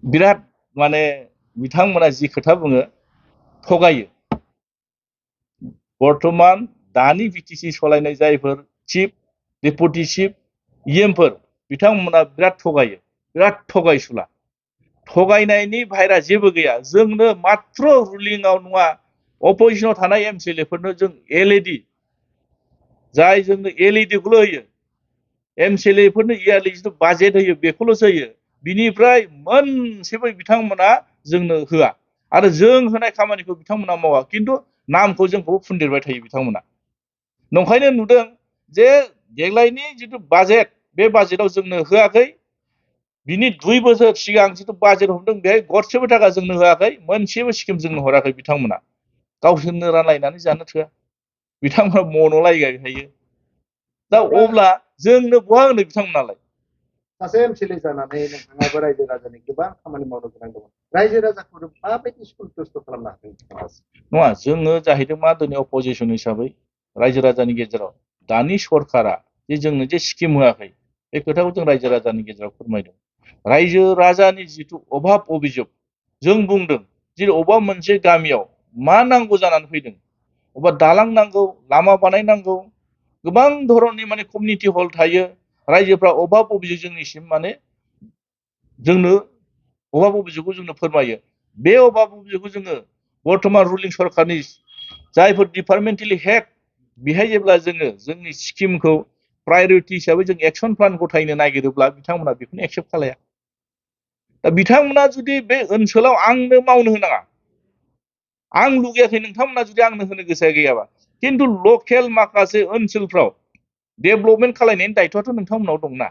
बिराद माने बिथांमोना जि खोथा बुङो थगायो बर्तमान दानि बिटिसि सलायनाय जायफोर चिफ डेपुटि चिफ इएमफोर बिथांमोना बिराद थगायो बिराद थगायसुला थगायनायनि बाहेरा जेबो गैया जोंनो मात्र रुलिंआव नङा अपोजिशनाव थानाय एमसिएलएफोरनो जों एलइडि जाय जोंनो एलइडिखौल' होयो एमसिएलएफोरनो इयारलि जिथु बाजेट होयो बेखौल'सो होयो बिनिफ्राय मोनसेबो बिथांमोना जोंनो होआ आरो जों होनाय खामानिखौ बिथांमोना मावा खिन्थु नामखौ जोंखौ फुनदेरबाय थायो बिथांमोना नंखायनो नुदों जे देग्लायनि जिथु बाजेट बे बाजेटआव जोंनो होआखै बिनि 2 बोसोर सिगां जिथु बाजेट हमदों बेहाय गरसेबो थाखा जोंनो होआखै मोनसेबो स्किम जोंनो हराखै बिथांमोना गावसोरनो रानलायनानै जानो थोआ बिथांमोना मन'लायगाय थायो दा अब्ला जोंनो बहा होनो बिथांमोनालाय सासे एमसिएलए जानानै नोंथाङाबो रायजो राजानि गोबां खामानि मावनो गोनां दङ रायजो राजाखौ माबायदि सन्तुष्ट खालामनो हागोन नङा जोङो जाहैदों मा दिनै अपोजिशन हिसाबै रायजो राजानि गेजेराव दानि सरकारा जे जोंनो जे स्किम होआखै बे खोथाखौ जों रायजो राजानि गेजेराव फोरमायदों रायजो राजानि जिथु अभाब अभियोग जों बुंदों जे अबेबा मोनसे गामियाव मा नांगौ जानानै फैदों अबेबा दालां नांगौ लामा बानायनांगौ गोबां धरननि माने कमिउनिटि हल थायो रायजोफ्रा अभाब अभियोग जोंनिसिम माने जोंनो अभाब अभियोगखौ जोंनो फोरमायो बे अभाब अभियोगखौ जोङो बर्तमान रुलिं सरकारनि जायफोर डिपार्टमेन्टेलि हेड बेहाय जेब्ला जोङो जोंनि स्किमखौ प्रायरिटि हिसाबै जों एक्सन प्लान गथायनो नागिरोब्ला बिथांमोना बेखौनो एक्सेप्ट खालाया दा बिथांमोना जुदि बे ओनसोलाव आंनो मावनो होनाङा आं लुगैयाखै नोंथांमोना जुदि आंनो होनो गोसो गैयाबा खिन्थु लकेल माखासे ओनसोलफ्राव डेभलपमेन्ट खालायनायनि दायित्वआथ' नोंथांमोनाव दंना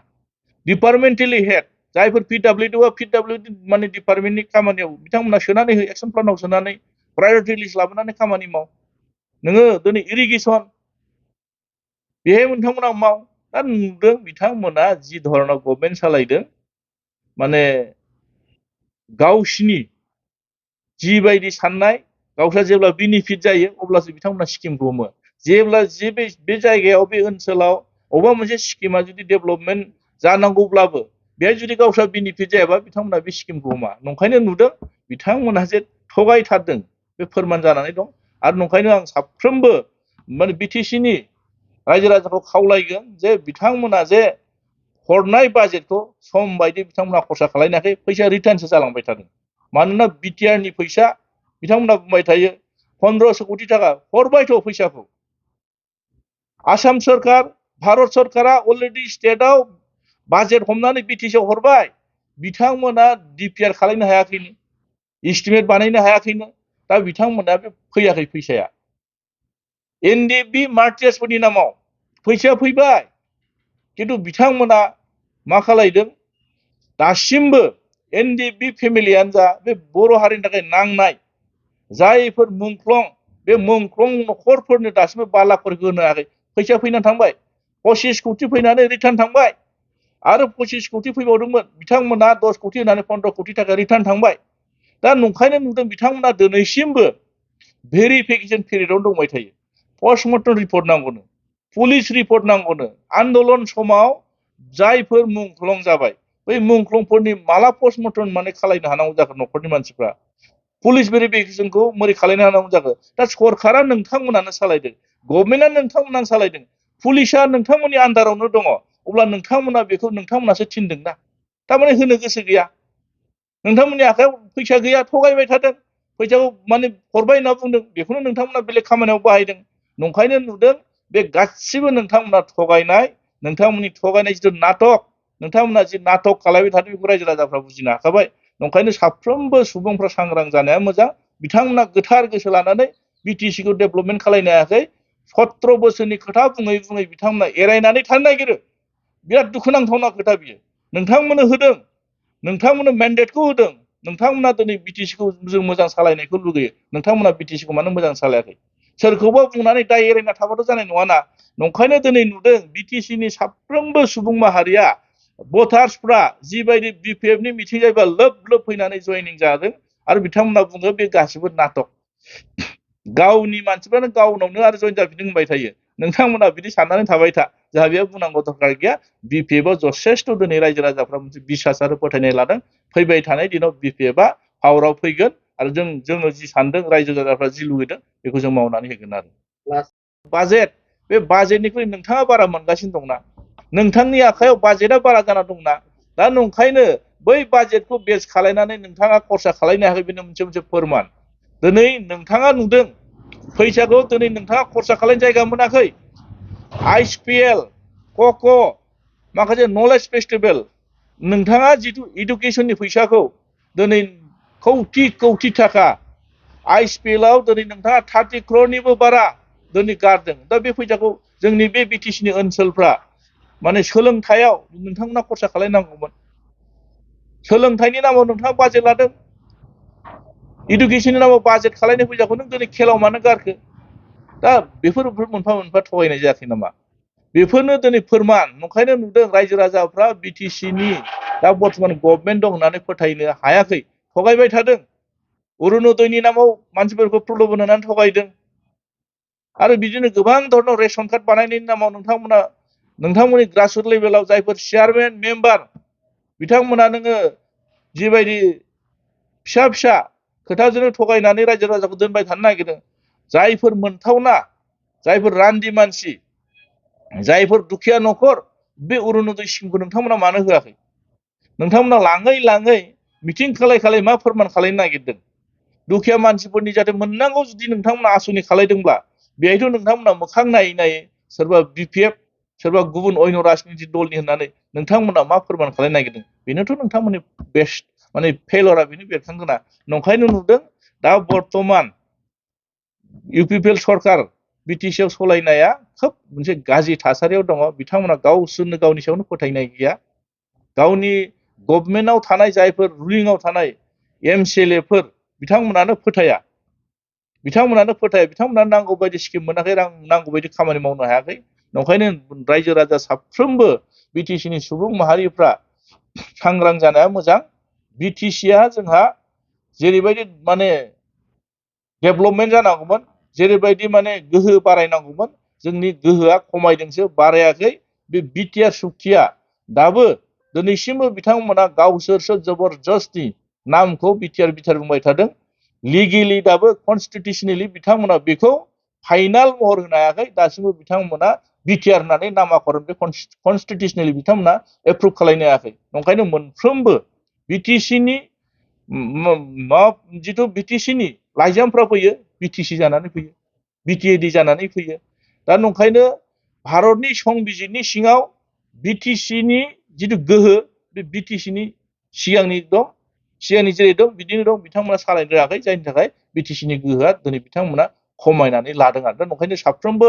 डिपार्टमेन्टेलि हेड जायफोर पिडब्लिउडि माने डिपार्टमेन्टनि खामानियाव बिथांमोना सोनानै हो एक्सन प्लानाव सोनानै प्रायरिटि लिस्ट लाबोनानै खामानि माव नोङो दिनै इरिगेसन बेहाय नोंथांमोना माव दा नुदों बिथांमोना जि धरनाव गभर्नमेन्ट सालायदों माने गावसिनि जिबायदि साननाय गावस्रा जेब्ला बेनिफिट जायो अब्लासो बिथांमोना स्किमखौ हमो जेब्ला जे बे जायगायाव बे ओनसोलाव अबेबा मोनसे स्किमा जुदि डेभलपमेन्ट जानांगौब्लाबो बेहाय जुदि गावस्रा बेनिफिट जायाबा बिथांमोना बे स्किमखौ हमा नंखायनो नुदों बिथांमोना जे थगायथारदों बे फोरमान जानानै दं आरो नंखायनो आं साफ्रोमबो माने बिटिसिनि रायजो राजाखौ खावलायगोन जे बिथांमोना जे हरनाय बाजेटखौ सम बायदि बिथांमोना खरसा खालायनायाखै फैसा रिटार्नसो जालांबाय थादों मानोना बिटिआरनि फैसा बिथांमोना बुंबाय थायो 1500 कोटी टाका हरबायथ' फैसाखौ आसाम सरकार भारत सरकारा अलरेडि स्टेटआव बाजेट हमनानै बिटिसिआव हरबाय बिथांमोना डिपिआर खालामनो हायाखैनो एस्टिमेट बानायनो हायाखैनो दा बिथांमोना बे फैयाखै फैसाया एनडिएफबि मार्टियासफोरनि नामाव फैसाया फैबाय खिन्थु बिथांमोना मा खालायदों दासिमबो एनडिएफबि फेमिलियानो जा बे बर' हारिनि थाखाय नांनाय जायफोर मुंख्लं बे मुंख्लं नखरफोरनो दासिमबो बालाफोरखौ होनो हायाखै फैसा फैनानै थांबाय 25 कोटी फैनानै रिटार्न थांबाय आरो 25 कोटी फैबावदोंमोन बिथांमोना 10 कोटी होनानै 15 कोटी टाका रिटार्न थांबाय दा नंखायनो नुदों बिथांमोना दिनैसिमबो भेरिफिकेसन पिरियडआवनो दंबाय थायो पस्टमर्टम रिपर्ट नांगौनो पुलिस रिपर्ट नांगौनो आन्दोलन समाव जायफोर मुंख्लं जाबाय बै मुंख्लंफोरनि माला पस्टमर्टम माने खालायनो हानांगौ जाखो नखरनि मानसिफ्रा पुलिस भेरिफिकेसनखौ मोरै खालायनो हानांगौ जाखो दा सरकारा नोंथांमोनानो सालायदों गभर्नमेन्टआ नोंथांमोनानो सालायदों पुलिसआ नोंथांमोननि आन्दारावनो दङ अब्ला नोंथांमोना बेखौ नोंथांमोनासो थिनदोंना थारमाने होनो गोसो गैया नोंथांमोननि आखायाव फैसा गैया थगायबाय थादों फैसाखौ माने हरबाय होनना बुंदों बेखौनो नोंथांमोना बेलेग खामानियाव बाहायदों नंखायनो नुदों बे गासिबो नोंथांमोना थगायनाय नोंथांमोननि थगायनाय जिथु नाटक नोंथांमोना जि नाटक खालामबाय थादों बेखौ रायजो राजाफ्रा बुजिनो हाखाबाय नंखायनो साफ्रोमबो सुबुंफ्रा सांग्रां जानाया मोजां बिथांमोना गोथार गोसो लानानै बिटिसिखौ डेभलपमेन्ट खालायनो हायाखै 17 बोसोरनि खोथा बुङै बुङै बिथांमोना एरायनानै थानो नागिरो बिराद दुखुनांथावना खोथा बियो नोंथांमोननो होदों नोंथांमोननो मेन्डेटखौ होदों नोंथांमोना दिनै बिटिसिखौ जों मोजां सालायनायखौ लुगैयो नोंथांमोना बिटिसिखौ मानो मोजां सालायाखै सोरखौबा बुंनानै दाय एरायना थाबाथ' जानाय नङाना नंखायनो दिनै नुदों बिटिसिनि साफ्रोमबो सुबुं माहारिया भटार्सफ्रा जिबायदि बिपिएफनि मिटिं जायोबा लोब लोब फैनानै जयनिं जादों आरो बिथांमोना बुङो बे गासिबो नाटक गावनि मानसिफ्रानो गावनावनो आरो जयन जाफिनदों होनबाय थायो नोंथांमोना बिदि साननानै थाबाय था जोंहा बेयाव बुंनांगौ दरकार गैया बिपिएफआव जथेस्थ' दिनै रायजो राजाफ्रा मोनसे बिसास आरो फोथायनाय लादों फैबाय थानाय दिनाव बिपिएफआ पावाराव फैगोन आरो जोङो जि सानदों रायजो राजाफ्रा जि लुगैदों बेखौ जों मावनानै होगोन आरो बाजेट बे बाजेटनिख्रुइ नोंथाङा बारा मोनगासिनो दंना नोंथांनि आखायाव बाजेटआ बारा जाना दंना दा नंखायनो बै बाजेटखौ बेस खालायनानै नोंथाङा खरसा खालायनो हायाखै बेनो मोनसे फोरमान दिनै नोंथाङा नुदों फैसाखौ दिनै नोंथाङा खरसा खालायनो जायगा मोनाखै आइसपिएल कक' माखासे नलेज फेस्टिभेल नोंथाङा जिथु इडुकेसननि फैसाखौ दिनै कौटि थाखा आइसपिएलआव दिनै नोंथाङा 30 crore बारा दिनै गारदों दा बे फैसाखौ जोंनि बे बिटिसिनि ओनसोलफ्रा माने सोलोंथायाव नोंथांमोना खरसा खालायनांगौमोन सोलोंथाइनि नामाव नोंथाङा बाजेट लादों इडुकेसननि नामाव बाजेट खालायनाय फैसाखौ नों दिनै खेलाव मानो गारखो दा बेफोर मोनफा मोनफा थगायनाय जायाखै नामा बेफोरनो दिनै फोरमान नंखायनो नुदों रायजो राजाफ्रा बिटिसिनि दा बर्थमान गभर्नमेन्ट दं होननानै फोथायनो हायाखै थगायबाय थादों अरुणोदयनि नामाव मानसिफोरखौ प्रलोभन होनानै थगायदों आरो बिदिनो गोबां धरनाव रेशन कार्ड बानायनायनि नामाव नोंथांमोननि ग्रासरुट लेभेलाव जायफोर चेयारमेन मेम्बार बिथांमोना नोङो जिबायदि फिसा फिसा खोथाजोंनो थगायनानै रायजो राजाखौ दोनबाय थानो नागिरदों जायफोर मोनथावना जायफोर रान्दि मानसि जायफोर दुखिया न'खर बे अरुणोदय स्किमखौ नोंथांमोना मानो होआखै नोंथांमोना लाङै लाङै मिटिं खालाय मा फोरमान खालायनो नागिरदों दुखिया मानसिफोरनि जाहाथे मोननांगौ जुदि नोंथांमोना आसनि खालायदोंब्ला बेहायथ' नोंथांमोना मोखां नायै नायै सोरबा बिपिएफ सोरबा गुबुन अन्य राजनिति दलनि होननानै नोंथांमोना मा फोरमान खालायनो नागिरदों बेनोथ' नोंथांमोननि बेस्ट माने फेलरा बेनो बेरखांगोना नंखायनो नुदों दा बर्थमान इउपिपिएल सरकार बिटिसिआव सलायनाया खोब मोनसे गाज्रि थासारियाव दङ बिथांमोना गावसोरनो गावनि सायावनो फोथायनाय गैया गावनि गभर्नमेन्टआव थानाय जायफोर रुलिंआव थानाय एमसिएलएफोर बिथांमोनानो फोथाया बिथांमोना नांगौ बायदि स्किम मोनाखै नांगौ बायदि खामानि मावनो हायाखै नंखायनो रायजो राजा साफ्रोमबो बिटिसिनि सुबुं माहारिफ्रा सांग्रां जानाया मोजां बिटिसिआ जोंहा जेरैबायदि माने डेभलपमेन्ट जानांगौमोन जेरैबायदि माने गोहो बारायनांगौमोन जोंनि गोहोआ खमायदोंसो बारायाखै बे बिटिआर सुक्तिया दाबो दिनैसिमबो बिथांमोना गावसोरसो जबरदस्ति नामखौ बिटिआर बुंबाय थादों लिगेलि दाबो कनस्टिटिउसनेलि बिथांमोना बेखौ फाइनाल महर होनो हायाखै दासिमबो बिथांमोना बिटिआर होननानै नामाकरन बे कनस्टिटिउसनेलि बिथांमोना एप्रुभ खालायनो हायाखै नंखायनो मोनफ्रोमबो बिटिसिनि जिथु बिटिसिनि लाइजामफ्रा फैयो बिटिसि जानानै फैयो बिटिएडि जानानै फैयो दा नंखायनो भारतनि संबिजिरनि सिङाव बिटिसिनि जिथु गोहो बे बिटिसिनि सिगांनि जेरै दं बिदिनो दं बिथांमोना सालायनो रोङाखै जायनि थाखाय बिटिसिनि गोहोआ दिनै बिथांमोना खमायनानै लादों आरो दा नंखायनो साफ्रोमबो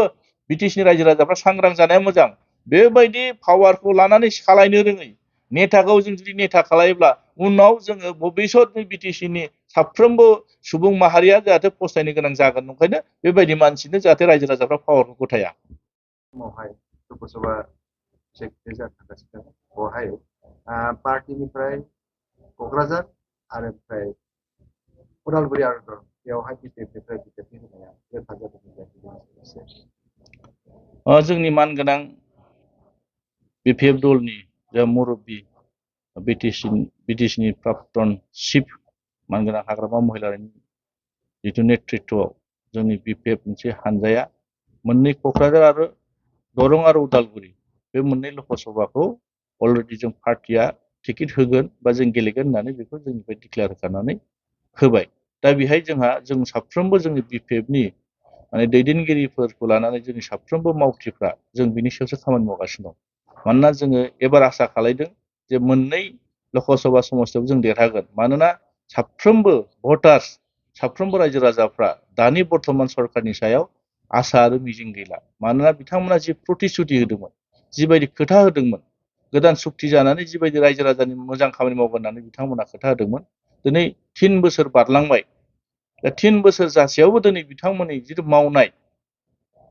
बिटिसिनि रायजो राजाफ्रा सांग्रां जानाया मोजां बेबायदि पावारखौ लानानै सालायनो रोङै नेताखौ जों जुदि नेता खालायोब्ला उनाव जोङो भबिष्यत बिटिसिनि साफ्रोमबो सुबुं माहारिया जाहाथे फस्थायनो गोनां जागोन नंखायनो बेबायदि मानसिनो जाहाथे रायजो राजाफ्रा पावारखौ गथाया समावहाय लक'सभा सेक्रेटारि जानो थांगासिनो दं बेवहाय पार्टिनिफ्राय क'क्राझार आरो ओमफ्राय उदालगुरि आरो दं बेवहाय बिटिएफनिफ्राय बिजेपि होनाया रोखा जादों जोंनि मानगोनां बिपिएफ दलनि जा मुरब्बी बिटिसिनि प्राक्तन चिफ मानगोनां हाग्रामा महिलारिनि जिथु नेतृत्वआव जोंनि बिपिएफ मोनसे हानजाया मोननै क'क्राझार आरो दरं आरो उदालगुरि बे मोननै लक'सभाखौ अलरेडि जों पार्टिया टिकेट होगोन बा जों गेलेगोन होननानै बेखौ जोंनिफ्राय डिक्लेयार खालामनानै होबाय दा बेहाय जों साफ्रोमबो जोंनि बिपिएफनि माने दैदेनगिरिफोरखौ लानानै जोंनि साफ्रोमबो मावथिफ्रा जों बिनि सायावसो खामानि मावगासिनो दं मानोना जोङो एबार आसा खालायदों जे मोननै लक'सभा समस्तियाव जों देरहागोन मानोना साफ्रोमबो भटार्स साफ्रोमबो रायजो राजाफ्रा दानि बर्थमान सरकारनि सायाव आसा आरो मिजिं गैला मानोना बिथांमोना जि प्रतिश्रुति होदोंमोन जिबायदि खोथा होदोंमोन गोदान सुक्ति जानानै जिबायदि रायजो राजानि मोजां खामानि मावगोन होननानै बिथांमोना खोथा होदोंमोन दिनै 3 बोसोर बारलांबाय दा 3 बोसोर जासेयावबो दिनै बिथांमोननि जिथु मावनाय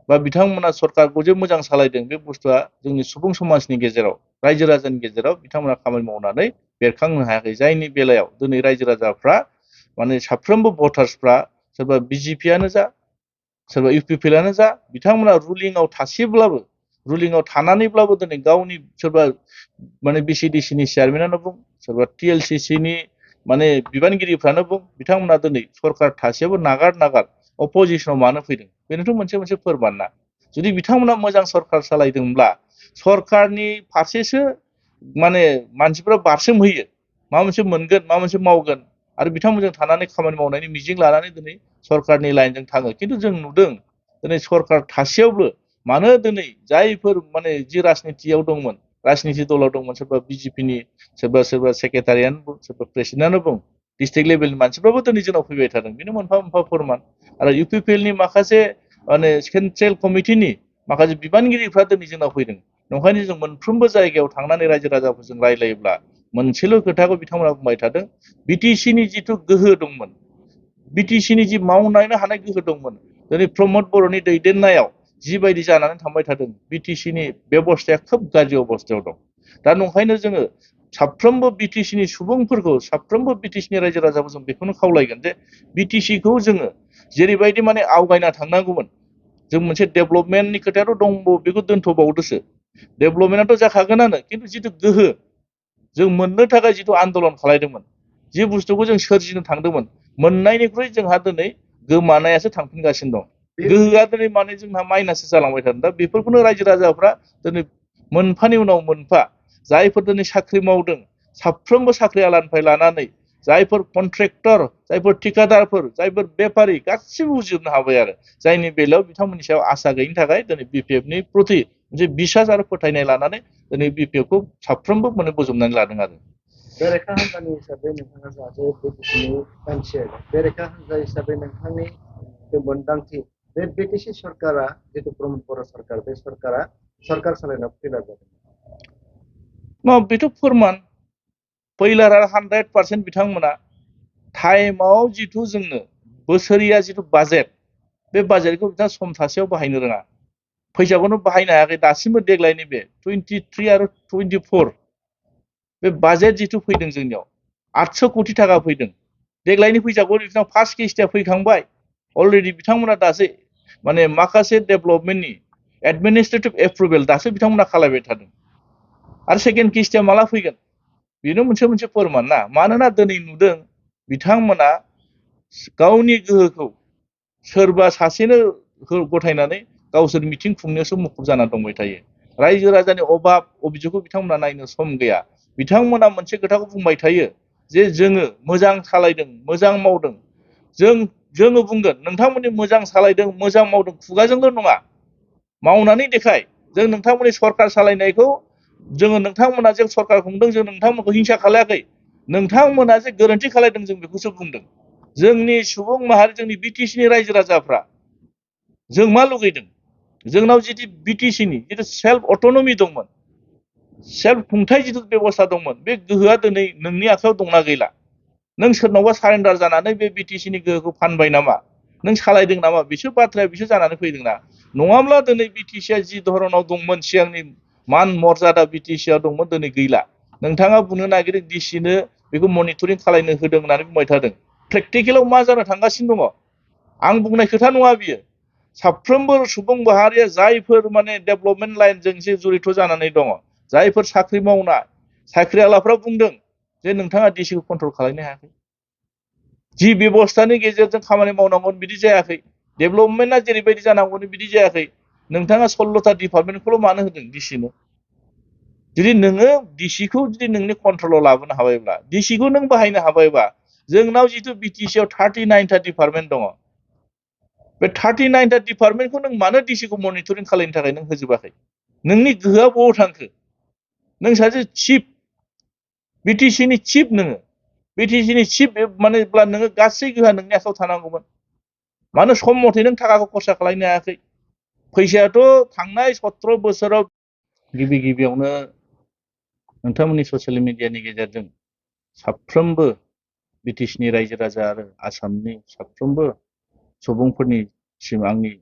बा बिथांमोना सरकारखौ जे मोजां सालायदों बे बुस्थुआ जोंनि सुबुं समाजनि गेजेराव रायजो राजानि गेजेराव बिथांमोना खामानि मावनानै बेरखांनो हायाखै जायनि बेलायाव दिनै रायजो राजाफ्रा माने साफ्रोमबो भटार्सफ्रा सोरबा बिजेपिआनो जा सोरबा इउपिपिएलआनो जा बिथांमोना रुलिंआव थासेब्लाबो रुलिंआव थानानैब्लाबो दिनै गावनि सोरबा माने बिसिडिसिनि चेयारमेनानो बुं सोरबा टिएलसिसिनि माने बिबानगिरिफ्रानो बुं बिथांमोना दिनै सरकार थासेयावबो नागार अपोजिशनाव मानो फैदों बेनोथ' मोनसे फोरमान ना जुदि बिथांमोना मोजां सरकार सालायदोंब्ला सरकारनि फारसेसो माने मानसिफ्रा बारसोम होयो माबा मोनसे मोनगोन माबा मोनसे मावगोन आरो बिथांमोनजों थानानै खामानि मावनायनि मिजिं लानानै दिनै सरकारनि लाइनजों थाङो खिन्थु जों नुदों दिनै सरकार थासेयावबो मानो दिनै जायफोर माने जि राजनितियाव दंमोन राजनिति दलाव दंमोन सोरबा बिजेपिनि सोरबा सेक्रेटारियानो बुं सोरबा प्रेसिडेन्टआनो बुं डिस्ट्रिक्ट लेभेलनि मानसिफ्राबो दिनै जोंनाव फैबाय थादों बेनो मोनफा फोरमान आरो इउपिपिएलनि माखासे माने सेन्ट्रेल कमिटिनि माखासे बिबानगिरिफ्रा दिनै जोंनाव फैदों नंखायनो जों मोनफ्रोमबो जायगायाव थांनानै रायजो राजाफोरजों रायलायोब्ला मोनसेल' खोथाखौ बिथांमोना बुंबाय थादों बिटिसिनि जिथु गोहो दंमोन बिटिसिनि जि मावनो हानाय गोहो दंमोन दिनै प्रमद बर'नि दैदेननायाव जिबायदि जानानै थांबाय थादों बिटिसिनि बेबस्थाया खोब गाज्रि अबस्थायाव दं दा नंखायनो जोङो साफ्रोमबो बिटिसिनि सुबुंफोरखौ साफ्रोमबो बिटिसिनि रायजो राजाफोरखौ जों बेखौनो खावलायगोन जे बिटिसिखौ जोङो जेरैबायदि माने आवगायना थांनांगौमोन जों मोनसे डेभलपमेन्टनि खोथायाथ' दंबावो बेखौ दोनथ'बावदोसो डेभलपमेन्टआथ' जाखागोनानो खिन्थु जिथु गोहो जों मोननो थाखाय जिथु आन्दलन खालायदोंमोन जि बुस्थुखौ जों सोरजिनो थांदोंमोन मोननायनिख्रुइ जोंहा दिनै गोमानायासो थांफिनगासिनो दं गोहोआ दिनै माने जोंहा माइनाससो जालांबाय थादों दा बेफोरखौनो रायजो राजाफ्रा दिनै मोनफानि उनाव मोनफा जायफोर दिनै साख्रि मावदों साफ्रोमबो साख्रि आलानिफ्राय लानानै जायफोर कन्ट्रेक्टर जायफोर ठिकादारफोर जायफोर बेफारि गासिबो बुजिजोबनो हाबाय आरो जायनि बेलायाव बिथांमोननि सायाव आसा गैयिनि थाखाय दिनै बिपिएफनि प्रति मोनसे बिसास आरो फोथायनाय लानानै दिनै बिपिएफखौ साफ्रोमबो माने बोजबनानै लादों आरो बेरेखा हान्जानि हिसाबै नोंथाङा जाहाथे बिटिसिनि मानसि बेरेखा हान्जा हिसाबै नोंथांनि मोनदांथि बे बिटिसि सरकारा जिथु प्रमद बर' सरकार बे सरकारा सरकार सालायनायाव फेलार जादों बेथ' फोरमान फैलार आरो 100% बिथांमोना टाइमाव जिथु जोंनो बोसोरिया जिथु बाजेट बे बाजेटखौ बिथाङा सम थासेयाव बाहायनो रोङा फैसाखौनो बाहायनो हायाखै दासिमबो देग्लायनि बे 23 आरो 24 बे बाजेट जिथु फैदों जोंनियाव 800 कोटि थाखा फैदों देग्लायनि फैसाखौ बिथाङा फार्स्ट किस्तिया फैखांबाय अलरेडि बिथांमोना दासो माने माखासे डेभलपमेन्टनि एडमिनिस्ट्रेटिभ एप्रुभेल दासो बिथांमोना खालामबाय थादों आरो सेकेन्ड किस्तिया माला फैगोन बेनो मोनसे फोरमान ना मानोना दिनै नुदों बिथांमोना गावनि गोहोखौ सोरबा सासेनो गथायनानै गावसोर मिथिं खुंनायावसो मुखुब जाना दंबाय थायो रायजो राजानि अभाब अभिजोगखौ बिथांमोना नायनो सम गैया बिथांमोना मोनसे खोथाखौ बुंबाय थायो जे जोङो मोजां सालायदों मोजां मावदों जोङो बुंगोन नोंथांमोननि मोजां सालायदों मोजां मावदों खुगाजोंल' नङा मावनानै देखाय जों नोंथांमोननि सरकार सालायनायखौ जोङो नोंथांमोना जे सरकार खुंदों जों नोंथांमोनखौ हिंसा खालायाखै नोंथांमोना जे गोरोन्थि खालायदों जों बेखौसो बुंदों जोंनि सुबुं माहारि जोंनि बिटिसिनि रायजो राजाफ्रा जों मा लुगैदों जोंनाव जितु बिटिसिनि जितु सेल्फ अट'नमि दंमोन सेल्फ खुंथाय जितु बेबस्था दंमोन बे गोहोआ दिनै नोंनि आखायाव दंना गैला नों सोरनावबा सारेन्डार जानानै बे बिटिसिनि गोहोखौ फानबाय नामा नों सालायदों नामा बिसोर बाथ्राया बिसोर जानानै फैदोंना नङाब्ला दिनै बिटिसिया जि धरनाव दंमोन सिगांनि मान मर्यादा बिटिसिया दंमोन दिनै गैला नोंथाङा बुंनो नागिरो डिसिनो बेखौ मनिटरिं खालामनो होदों होननानै बुंबाय थादों प्रेक्टिकेलाव मा जानो थांगासिनो दङ आं बुंनाय खोथा नङा बियो साफ्रोमबो सुबुं माहारिया जायफोर माने डेभलपमेन्ट लाइनजों जे जड़ित जानानै दङ जायफोर साख्रि मावनाय साख्रिआवलाफ्रा बुंदों जे नोंथाङा डिसिखौ कन्ट्रल खालामनो हायाखै जि बेबस्थानि गेजेरजों खामानि मावनांगौमोन बिदि जायाखै डेभलपमेन्टआ जेरैबायदि जानांगौमोन बिदि जायाखै नोंथाङा 16टा डिपार्टमेन्टखौल' मानो होदों डिसिनो जुदि नोङो डिसिखौ जुदि नोंनि कन्ट्रलाव लाबोनो हाबायब्ला डिसिखौ नों बाहायनो हाबायबा जोंनाव जिथु बिटिसिआव 39टा डिपार्टमेन्ट दङ बे 39टा डिपार्टमेन्टखौ नों मानो डिसिखौ मनिटरिं खालामनो थाखाय नों होजोबाखै नोंनि गोहोआ बबाव थांखो नों सासे चिफ बिटिसिनि चिफ नोङो बिटिसिनि चिफ मानेब्ला नोङो गासै गोहोआ नोंनि आखायाव थानांगौमोन मानो सम मथे नों थाखाखौ खरसा खालामनो हायाखै फैसायाथ' थांनाय 17 बोसोराव गिबियावनो नोंथांमोननि ससियेल मिडियानि गेजेरजों साफ्रोमबो बिटिसिनि रायजो राजा आरो आसामनि साफ्रोमबो सुबुंफोरनिसिम आंनि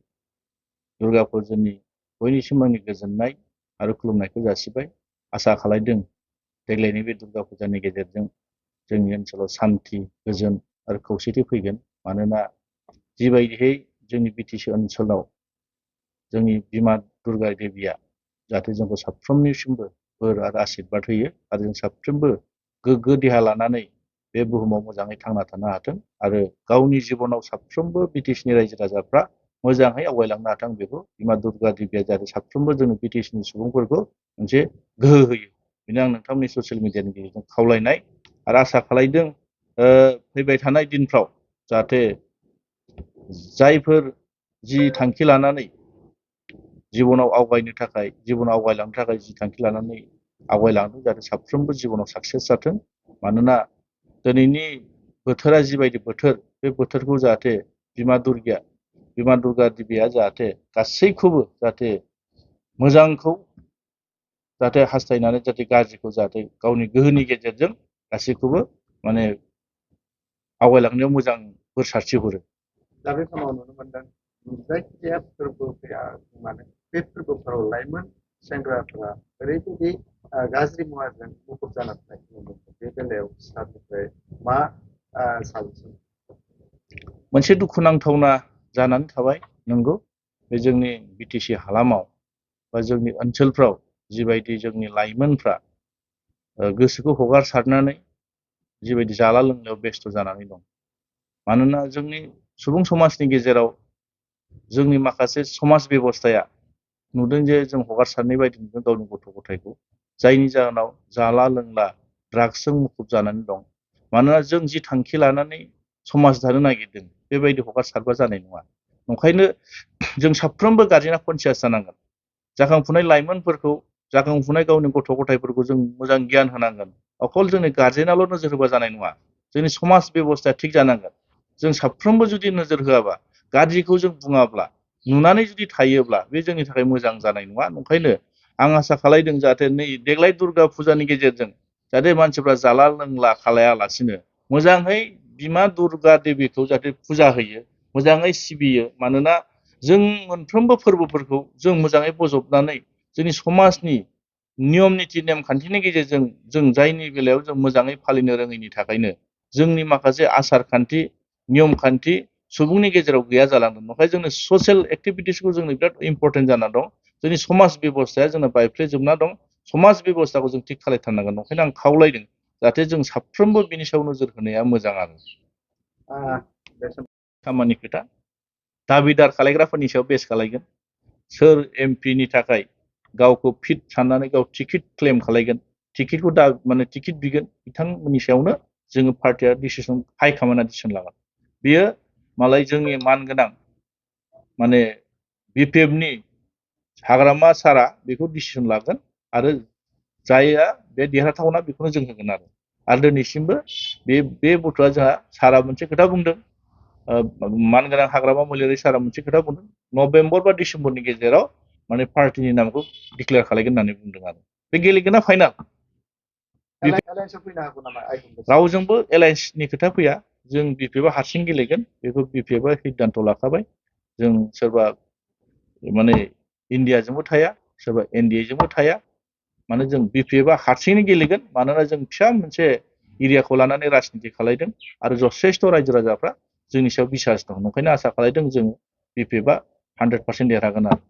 दुर्गा फुजानि बयनिसिम आंनि गोजोननाय आरो खुलुमनायखौ जासिबाय आसा खालामदों देग्लायनि बे दुर्गा फुजानि गेजेरजों जोंनि ओनसोलाव सान्थि गोजोन आरो खौसेथि फैगोन मानोना जिबायदिहै जोंनि बिटिसि ओनसोलाव जोंनि बिमा दुर्गा देबिया जाहाथे जोंखौ साफ्रोमनिसिमबो बोर आरो आशीर्बाद होयो आरो जों साफ्रोमबो गोग्गो देहा लानानै बे बुहुमाव मोजाङै थांना थानो हाथों आरो गावनि जिबनाव साफ्रोमबो बिटिसिनि रायजो राजाफ्रा मोजाङै आवगायलांनो हाथों बेखौ बिमा दुर्गा देबिया जाहाथे साफ्रोमबो जोंनि बिटिसिनि सुबुंफोरखौ मोनसे गोहो होयो बेनो आं नोंथांमोननि ससियेल मिडियानि गेजेरजों खावलायनाय आरो आसा खालायदों फैबाय थानाय दिनफ्राव जाहाथे जायफोर जि थांखि लानानै जिबनाव आवगायलांनो थाखाय जि थांखि लानानै आवगायलांदों जाहाथे साफ्रोमबो जिबनाव साक्सेस जाथों मानोना दिनैनि बोथोरा जिबायदि बोथोर बे बोथोरखौ जाहाथे बिमा दुर्गा देबिया जाहाथे गासैखौबो जाहाथे मोजांखौ जाहाथे हास्थायनानै जाहाथे गाज्रिखौ जाहाथे गावनि गोहोनि गेजेरजों गासैखौबो माने आवगायलांनायाव मोजां बोर सारस्रि हरो दा बे समाव नुनो मोनदों जायखिजाया फोरबो फैया मानो बे फोरबोफोराव लाइमोन सेंग्राफोरा ओरैबायदि गाज्रि मुवाजों मुखुब जाना थानायखौ नुनो मोनो बे बेलायाव सारनिफ्राय मा साजेसन मोनसे दुखुनांथावना जानानै थाबाय नंगौ बे जोंनि बिटिसि हालामाव बा जोंनि ओनसोलफ्राव जिबायदि जोंनि लाइमोनफ्रा गोसोखौ हगारसारनानै जिबायदि जाला लोंनायाव बेस्थ' जानानै दं मानोना जोंनि सुबुं समाजनि गेजेराव जोंनि माखासे समाज बेबस्थाया नुदों जे जों हगारसारनाय बायदि नुदों गावनि गथ' गथायखौ जायनि जाहोनाव जाला लोंला ड्राग्सजों मुखुब जानानै दं मानोना जों जि थांखि लानानै समाज दानो नागिरदों बेबायदि हगारसारबा जानाय नङा ओंखायनो जों साफ्रोमबो गारजेना कनसियास जानांगोन जाखांफुनाय लाइमोनफोरखौ जाखांफुनाय गावनि गथ' गथायफोरखौ जों मोजां गियान होनांगोन अकल जोंनि गारजेनाल' नोजोर होबा जानाय नङा जोंनि समाज बेबस्थाया थिग जानांगोन जों साफ्रोमबो जुदि नोजोर होआबा गाज्रिखौ जों बुङाब्ला नुनानै जुदि थायोब्ला बे जोंनि थाखाय मोजां जानाय नङा ओंखायनो आं आसा खालायदों जाहाथे नै देग्लाय दुर्गा फुजानि गेजेरजों जाहाथे मानसिफ्रा जाला लोंला खालायालासिनो मोजाङै बिमा दुर्गा देबिखौ जाहाथे फुजा होयो मोजाङै सिबियो मानोना जों मोनफ्रोमबो फोरबोफोरखौ जों मोजाङै बजबनानै जोंनि समाजनि नियम निति नेमखान्थिनि गेजेरजों जों जायनि बेलायाव जों मोजाङै फालिनो रोङैनि थाखायनो जोंनि माखासे आसार खान्थि नियम खान्थि सुबुंनि गेजेराव गैया जालांदों ओंखायनो जोंनो ससियेल एक्टिभिटिसखौ जोंनो बिराद इम्परटेन्ट जाना दं जोंनि समाज बेबस्थाया जोंना बायफ्लेजोबना दं समाज बेबस्थाखौ जों थिग खालायथारनांगोन ओंखायनो आं खावलायदों जाहाथे जों साफ्रोमबो बिनि सायाव नोजोर होनाया मोजां आरो खामानि खोथा दाबिदार खालायग्राफोरनि सायाव बेस खालायगोन सोर एमपिनि थाखाय गावखौ फिट साननानै गाव टिकेट क्लेम खालायगोन टिकेटखौ माने टिकेट बिगोन बिथांमोननि सायावनो जोङो पार्टिया डिसिसन हाइकमान्डआ डिसिसन लागोन बियो मालाय जोंनि मानगोनां माने बिपिएफनि हाग्रामा सारा बेखौ डिसिसन लागोन आरो जायआ बे देरहाथावना बेखौनो जों होगोन आरो दिनैसिमबो बे गथ'आ जोंहा सारा मोनसे खोथा बुंदों मानगोनां हाग्रामा महिलारि सारा मोनसे खोथा बुंदों नभेम्बर बा डिसेम्बरनि गेजेराव माने पार्टिनि नामखौ डिक्लेयार खालायगोन होननानै बुंदों आरो बे गेलेगोना फाइनाल रावजोंबो एलायन्सनि खोथा फैया जों बिपिएफआ हारसिं गेलेगोन बेखौ बिपिएफआ सिद्धान्त लाखाबाय जों सोरबा माने इन्डियाजोंबो थाया सोरबा एनडिएजोंबो थाया माने जों बिपिएफआ हारसिङैनो गेलेगोन मानोना जों फिसा मोनसे एरियाखौ लानानै राजनिति खालायदों आरो जथेस्थ' रायजो राजाफ्रा जोंनि सायाव बिसास दं ओंखायनो आसा खालायदों जों बिपिएफआ 100% देरहागोन आरो